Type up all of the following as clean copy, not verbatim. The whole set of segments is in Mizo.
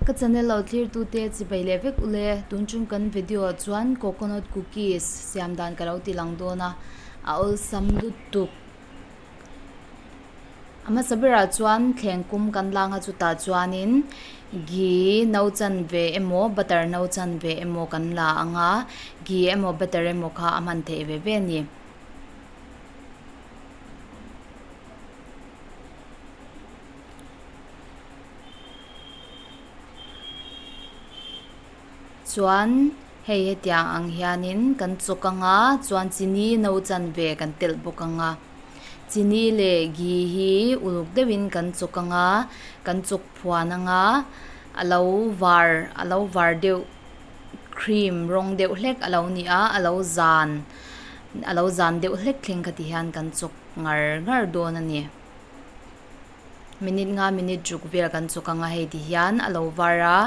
Ka channel lo thlir tute chibai leh vek ule tun chung kan video ah chuan coconut cookies siam dan ka lo ti lang dawn a a awlsam lutuk a hmasa berah chuan thleng kum kan lang a chutah chuanin ghee no chanve emaw butter no chanve emaw kan la ang a ghee emaw butter emaw kha a hman theih ve ve a ni. Chuan hei hetiang ang hianin kan chawk ang a chuan chini no chanve kan telh bawk ang a chini leh ghee hi uluk deuhin kan chawk ang a kan chawk phuan ang a a lo var a lo var deuh cream rawng deuh hlek a lo ni a a lo zan a lo zan deuh hlek thleng kha ti hian kan chawk ngar ngar dawn a ni. Minute nga minute ruk vel kan chawk ang a hei ti hian a lo var a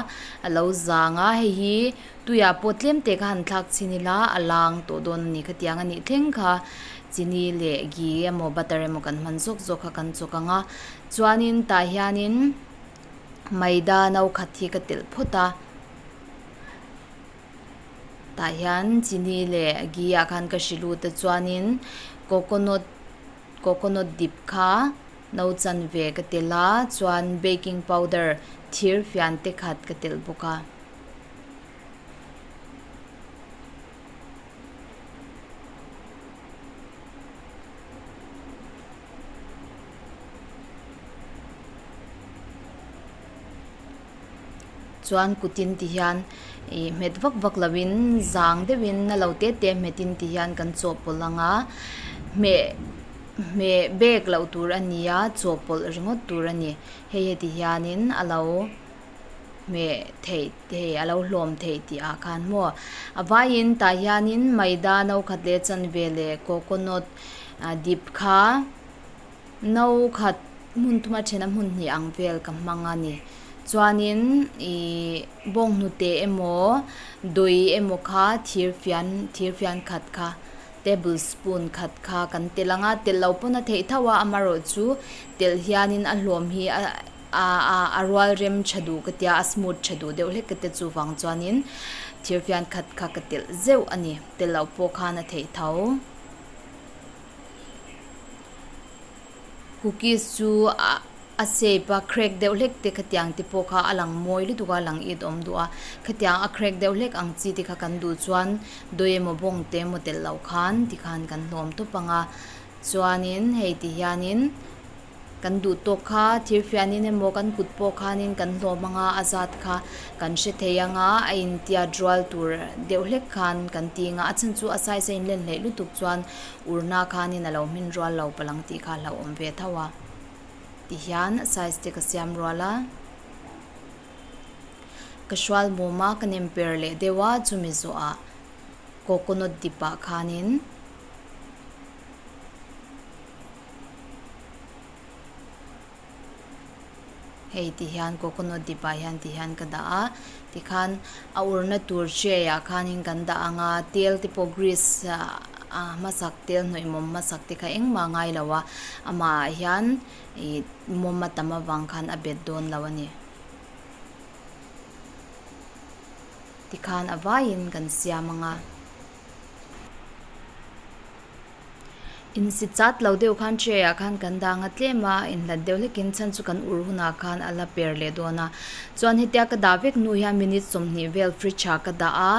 a lo zang a hei hi tuiah pawh tlem te kha han thlak chhin ila a lang tawh dawn a ni khatiang a nih thleng kha chini leh ghee emaw butter emaw kan hman zawk zawk kha kan chawk ang a chuanin tah hianin maida no khat hi ka telh phawt a tah hian chini leh ghee ah khan ka hri lut a chuanin coconut coconut dip kha no chanve ka telh a chuan baking powder thir fian te khat ka telh bawk a. Chuan kutin ti hian ih hmet vak vak lovin zang deuhin na lo te te hmetin ti hian kan chawhpawlh ang a hmeh hmeh bek loh tur a ni a chawhpawlh ringawt tur a ni hei heti hianin a lo hmeh theih hei a lo hlawm theih tih ah khan maw a vaiin tah hianin maida no khat leh chanve leh coconut dip kha. No khat hmun thuma thena hmun hnih ang vel ka hmang a ni. Chuanin ihh bawnghnute emaw dui emaw kha thir fian thir fian khat kha table spoon khat kha kan telh ang a telh loh pawn a theih tho a amaherawh chu telh hianin a hlawm hi a a a rual rem tha duh ka tia a smooth tha duh deuh hlek ka tia chuvang chuanin thir fian khat kha ka telh zeuh a ni telh loh pawh khan a theih tho. Cookies chu a shape a crack deuh hlek te khatiang te pawh kha a lang mawi lutuk a lang it awm duh a khatiang a crack deuh hlek ang chi te kha kan duh chuan dawi emaw bawng te emaw telh loh khan tikhan kan hlawm tawp ang a chuanin hei ti hianin. Kan duh tawk kha thir fianin emaw kan kut pawh khanin kan hlawm anga a zat kha kan hre thei anga a intiat rual tur deuh hlek khan kan ti anga a chhan chu a size a inlen hleih lutuk chuan urna khanin a lo hmin rual lo palang tih kha a hlauhawm ve tho a tihian a size te ka siam rual a ka hrual mum a ka nem per leh deuh a chumi zawhah coconut dip ah khanin. Hei ti hian coconut dip ah hian ti hian ka dah a tikhan a urna tur tray ah khanin kan dah ang a tel te pawh grease a hmasak tel hnawih mawm hmasak te kha engmah a ngai lo a amah ah hian ih mawm a tam avang khan a bet dawn lo a ni tikhan a vaiin kan siam ang a. Insi chat lo deuh khan tray ah khan kan dang a tlem a inhlat deuh hlekin chhan chu kan ur hunah khan a la per leh dawn a chuan hetia ka dah vek hnu hian minute 20 vel fridge ah ka dah a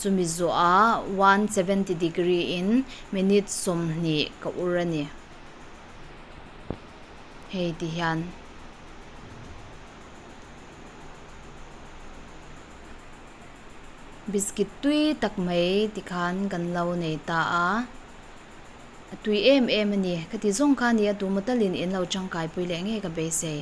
chumi zawh ah 170 degree in minute 20 ka ur a ni hei ti hian. Biscuit tui tak mai tikhan kan lo nei ta a, a tui em em a ni. Khati zawng kha a ni a, tu maw talin in lo tangkai pui leh ngei ka beisei.